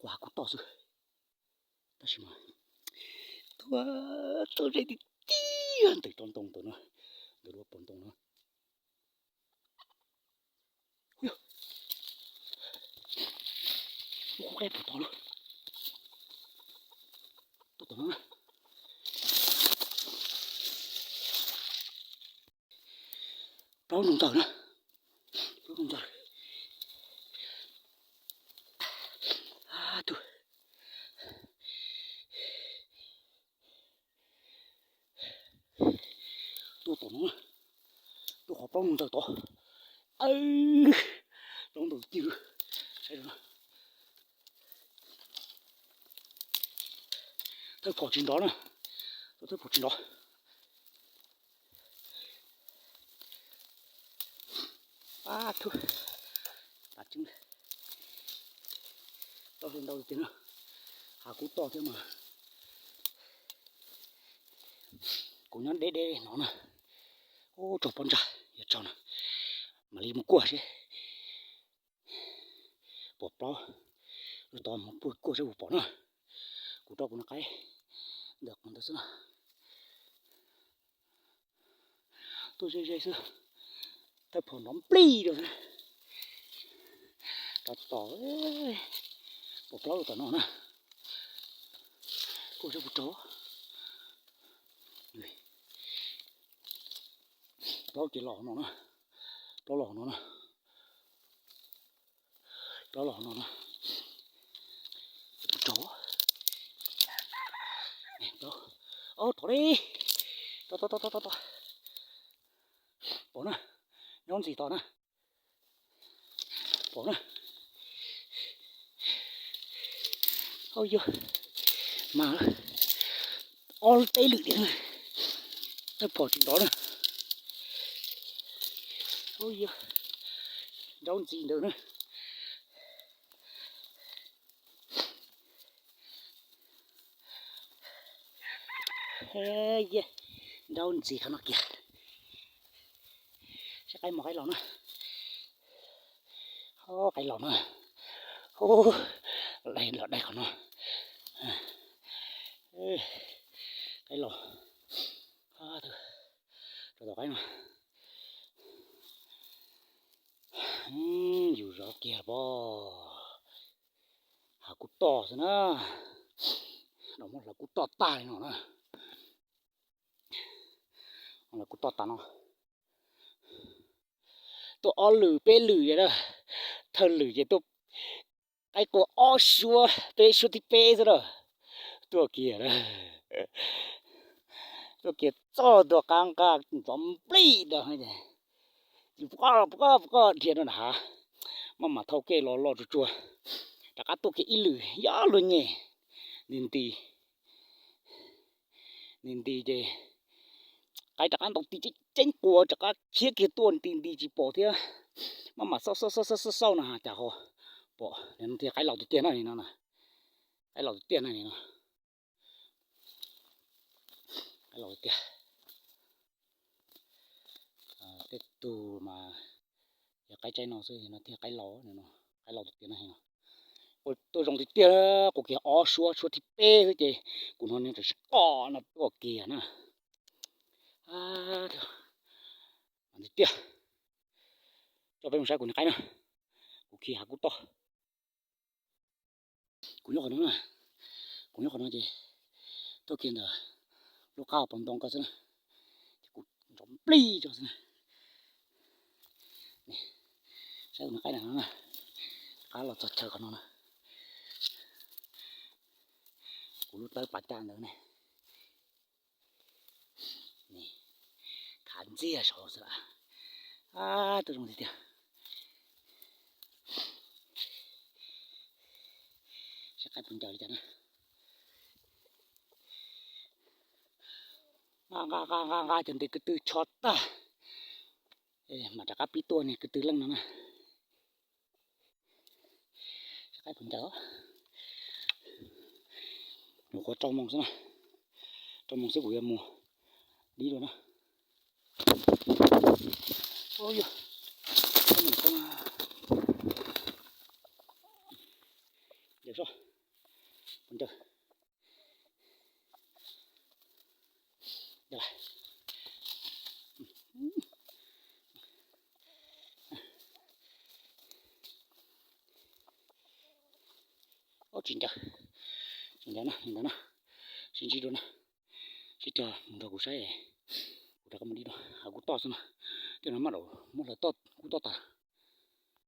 Hav kub toj xwb, tab sis mas tuaj, tuaj ze ti ti ntawm tsob ntoo ntawm no, ntawm lub pob ntoo no. Ub, qub qab puag tod lawm. Tuaj tom no na. Plaub ntoo ntawm na. Plaub ntoo ntawm. Tuaj tom no, tuaj qhov plaub ntoo ntawm tod. Plaub ntoo ntawm, saib, thawj phom tsis nrov na, thawj phom tsis nrov. Pab thub, tas tseeb, tau ntau tiag na, hav kub toj thiab mas. Kuv nyob deb deb no na, ub, tsaug pob ntsag, yog tsaug na, mam li mus kuaj seb pom plaub, lub tod mus kuaj seb puas pom na. Kuv rau kuv niag qaib ntawm qhov ntawd xwb na. Tuaj ze ze xwb, thawj phom nrov nplij rau xwb. Rov tom, pom plaub rau tom no na. Kuaj seb puas raug. Plaub ces los no na, plaub los no na. Plaub los no na. Raug. Plaub. Ob, tom li. Tom, tom, tom, tom, tom. Pom na, nyob ntxim tom na. Pom na. Au yog, mas ob peb lwm tiag na, thawj phom tsis nrov na. Au yog, nraub ntxiv ntawd na. Nraub ntxiv qhov no kiag. Saib qaib mus qaib los na. Qaib los na. Los daig qhov no. Qaib los. Rau tom qaib no. Yus zov kiag pob. Hav kub toj xwb na. Los muab hav kub toj tag li no na. Hav kub toj tag no. Tuaj ob lwm peb lwm na. Thawj lwm ces tuaj qaib qua ob suab, peb suab thib peb xwb na. Tuaj kiag na. Tuaj kiag txog tuaj qab nqa ntxov nplij rau. Yus pov qab pov qab pov qab dhia rau nram hav, maj mam thau kiag los los tsuag tsuag, rov qab tuaj kiag ib lwm yog luag nyem, nti nti, nti nti ces qaib rov qab ntaus ti ceeb ceeb quas rov qab khiav kiag tuaj nti nti tsis pom thiab, maj mam xauj xauj xauj xauj xauj na cas ho pom no thiab. Qaib laus tiag tiag na li no, qaib laus tiag tiag na li no. Qaib laus tiag. Tej tug mas yog qaib tsaib no xwb no thiaj qaib laus, qaib laus tiag tiag na. Tuaj zoo tiag tiag, qua kiag ob suab, suab thib peb xwb ces kuv hnov nws tseem sib qoj no tuaj kiag na. Tiag tiag. Coj peb mus saib kuv niag qaib na, kuv khi hav kub toj. Kuv nyob qhov no na, kuv nyob qhov no ces tuaj kiag ntawm lub qab hauv paus ntoo ko xwb na, ces kuv ntov nplij rau xwb na. Saib kuv niag qaib na, qab los txog chaw qhov no na, kuv lub tawb pas caj ntawd ne. Khav ntxiag saud xwb las. Tuaj zoo tiag tiag. Saib qaib puas ncaws li cas na. Nqa nqa nqa nqa nqa cov ntes ko tw tsho tag, mam rov qab pib tuaj niag ko tw leej no na. Saib qaib puas ncaws. Nyuam qhuav rau moos xwb na, rau moos xwb kuv yuav mus dib dua na. Ub, yog, mus tau, yog soj. Yog lawm. Ob tsis ncaws, tsis ncaws na, li ntawd na, sib ntsib dua na, sib cog mus nrog kuv saib, kuv rov qab mus dib dua, kuv toj xwb na, tej no maj daum muab hlawv toj, kuv toj tas.